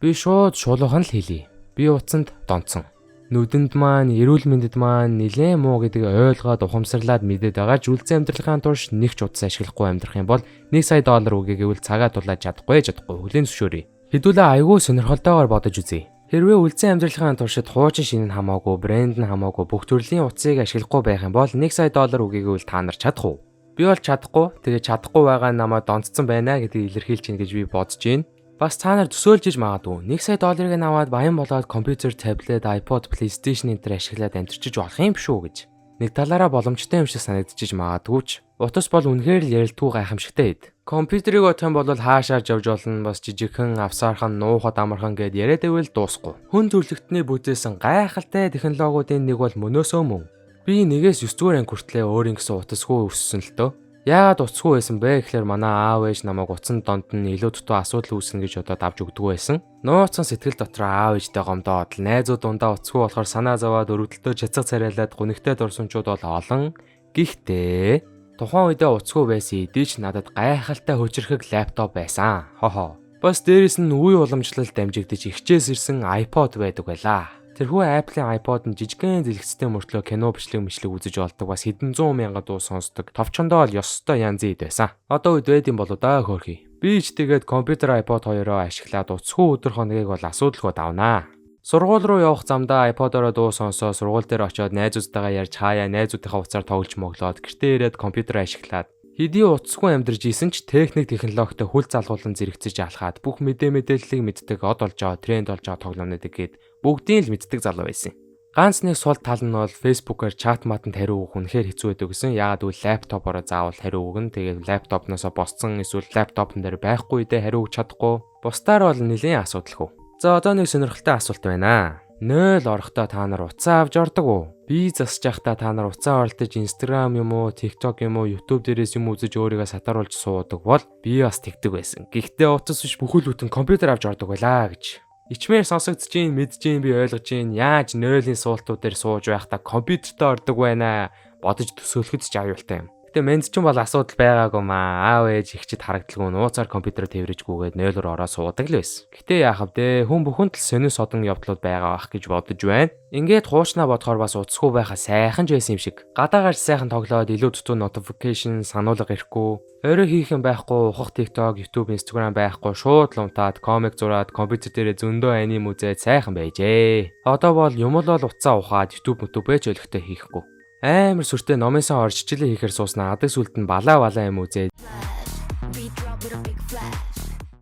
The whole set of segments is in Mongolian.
Би шууд шулуухан л хэлье. Би утсанд донтсон. Нүдэнд маань, эрүүл мэндэд маань нилээн муу гэдгийг ойлгоод, ухамсарлаад мэдээд байгаа ч үлдсэн амьдралын турш нэг ч утас ашиглахгүй амьдрах юм бол 1 сая доллар өгье гэвэл цагаа тулаад чадахгүй чадахгүй хүлээн зөвшөөрье. Хэдүүлээ айгүй сонирхолтойгоор бодож үзье. Хэрвээ үлдсэн амьдралын туршид хуучин шинэ нь хамаагүй, брэнд нь хамаагүй бүх төрлийн утсыг ашиглахгүй байх юм бол 1 сая доллар өгье гэвэл та нар чадах уу? Би бол чадахгүй. Тэгээ чадахгүй байгаа нь намайг донтсон байна гэдгийг илэрхийлж байна гэж би бодож байна. Бас та нар төсөөлж иж магадгүй. 1 сая долларыг нь аваад баян болоод компьютер, таблет, iPod, PlayStation энэ тэр ашиглаад амьдарчиж болох юм биш үү гэж. Нэг талаараа боломжтой юм шиг санагдчихэж магадгүй ч утас бол үнэхээр л ярилдгүй гайхамшигтай эд. Компьютерийг бодох юм бол хаашаа явж болно, бас жижигхэн, авсаархан, нуухад амархан гэд яриад байвал дуусахгүй. Хүн төрөлхтний бүтээсэн гайхалтай технологиудын нэг бол мөнөөсөө мөн. Би нэгээс 9 дугаар анги хүртлээ өөрийн гэсэн утасгүй өссөн л дөө. Яагаад утасгүй байсан бэ гэхээр манай аав ээж намайг утсан донд нь илүү дутуу асуудал үүснэ гэж бодоод авч өгдөг байсан. Нууцсан сэтгэл дотроо аав ээжтэй гомдоод, найзууд дундаа утасгүй болохоор санаа зовоод, өргөдөлтөө чацаг царайлаад гунигтай дурсамжууд бол олон. Гэхдээ тухайн үедээ утасгүй байсан хэдий ч надад гайхалтай хүчирхэг лаптоп байсан. Хохо. Бас дээрэс нь үе уламжлалт дамжигдаж эгчээс ирсэн iPod байдаг байлаа. Тэрхүү Apple-ийн iPod нь жижигхэн дэлгэцтэй мөртлөө кино, бичлэг мичлэг үзэж болдог, бас хэдэн зуун мянган дуу сонсдог. Товчондоо л ёстой янзын эд байсан. Одоо үед байд юм болоо да, хөөрхий. Би ч тэгээд компьютер, iPod хоёроо ашиглаад утасгүй өдөр хоногийг бол асуудалгүй давнаа. Сургууль руу явах замдаа iPod-ороо дуу сонсоо, сургууль дээр очиод найзуудтайгаа ярьж, хаяа найзуудынхаа утсаар тоглож моглоод, гэртээ ирээд компьютер ашиглаад хэдий утасгүй амьдарч исэн ч техник технологитой хөл залгуулan зэрэгцэж алхаад, бүх мэдээ мэдээллийг мэддэг, од болж байгаа, тренд болж байгаа тоглоомнуудыг гээд бүгдийг л мэддэг залуу байсан. Ганц нэг сул тал нь бол Facebook-аар чат матанд хариу өгөх үнэхээр хэцүү байдаг гэсэн. Яагаад гэвэл лаптопороо заавал хариу өгнө. Тэгээд лаптопноосоо босцсон эсвэл лаптопн дээр байхгүй үедээ хариу өгч чадахгүй. Бусдаар бол нэлээн асуудалгүй. За, одоо нэг сонирхолтой асуулт байна. 0 орохдоо та нар утсаа авч ордог уу? Би засаж байхдаа та нар утсаа оролдож Instagram юм уу, TikTok юм уу, YouTube дээрээс юм үзэж өөрийгөө сатааруулж суудаг бол би бас тэгдэг байсан. Гэхдээ утас биш, бүхэл бүтэн компьютер авч ордог байлаа гэж. Ичмээр сонсогдож чинь, мэдж чинь, би ойлгож чинь, яаж 0-ийн суултууд дээр сууж байхдаа компьютертэй ордог байна бодож төсөөлөхөд ч аюултай юм. Гэтэ мэнд чинь бол асуудал байгаагүй маа. Аав ээж ихчид харагдalгүй нууцаар компьютероо тэврэж гүгээд 0 руу ороо суудаг л байсан. Гэтэ яах вэ? Хүн бүхэнд л сонин содон явдлууд байгаа бах гэж бодож байна. Ингээд хуучнаа бодохоор бас утасгүй байхаа сайхан ч байсан юм шиг. Гадаа гарч сайхан тоглоод, илүү дутуу notification, сануулга ирэхгүй. Орой хийх юм байхгүй, ухах TikTok, YouTube, Instagram байхгүй, шууд лумтаад, комик зураад, компьютер дээрээ зөндөө аним үзээд сайхан байжээ. Одоо бол юм л бол утсаа ухаад YouTube, YouTube ч өлегтэй хийхгүй. Амар сүртэй номынсоо орж хичээлээ хийхээр сууснаа адаг сүлд нь балаа балаа юм үзээд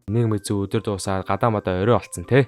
нэг мэзүү өдөр дуусаад гадаа мадаа орой болцсон те.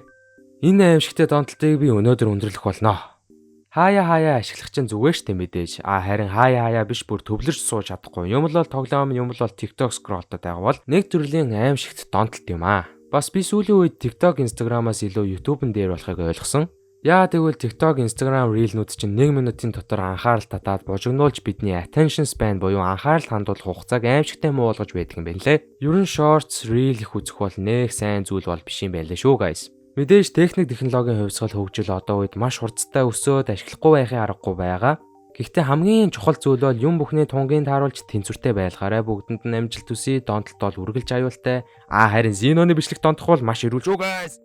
Энэ аимшигтэй донтолтыг би өнөөдөр өндөрлөх болно. Хаяа хаяа ашиглах чинь зүгээр штэ мэдээж. А харин хаяа хаяа биш, бүр төвлөрч сууж чадахгүй. Юм л бол тоглоом, юм л бол TikTok scroll той байгаа бол нэг төрлийн аимшигт донтолт юм аа. Бас би сүүлийн үед TikTok, Instagram-аас илүү YouTube-н дээр болохыг ойлгосон. Яа тэгвэл TikTok, Instagram reel нүүд чинь 1 минутын дотор анхаарал татаад бужигнуулж, бидний attention span буюу анхаарал хандуулах хугацааг аимшигтай муу болгож байдаг юм байна лээ. Ер нь shorts, reel их үзэх бол нэг сайн зүйл бол биш юм байна лээ шүү, guys. Мэдээж техник технологийн хувьсгал, хөгжил одоо үед маш хурдтай өсөөд ашиглахгүй байхын аргагүй байгаа. Гэхдээ хамгийн чухал зүйл бол юм бүхний тунгийн тааруулж тэнцвэртэй байлгаарай. Бүгдэнд нь амжилт хүсье. Донтолт бол үргэлж аюултай. А харин Зиноны бичлэг донтох бол маш эрүүл шүү, guys.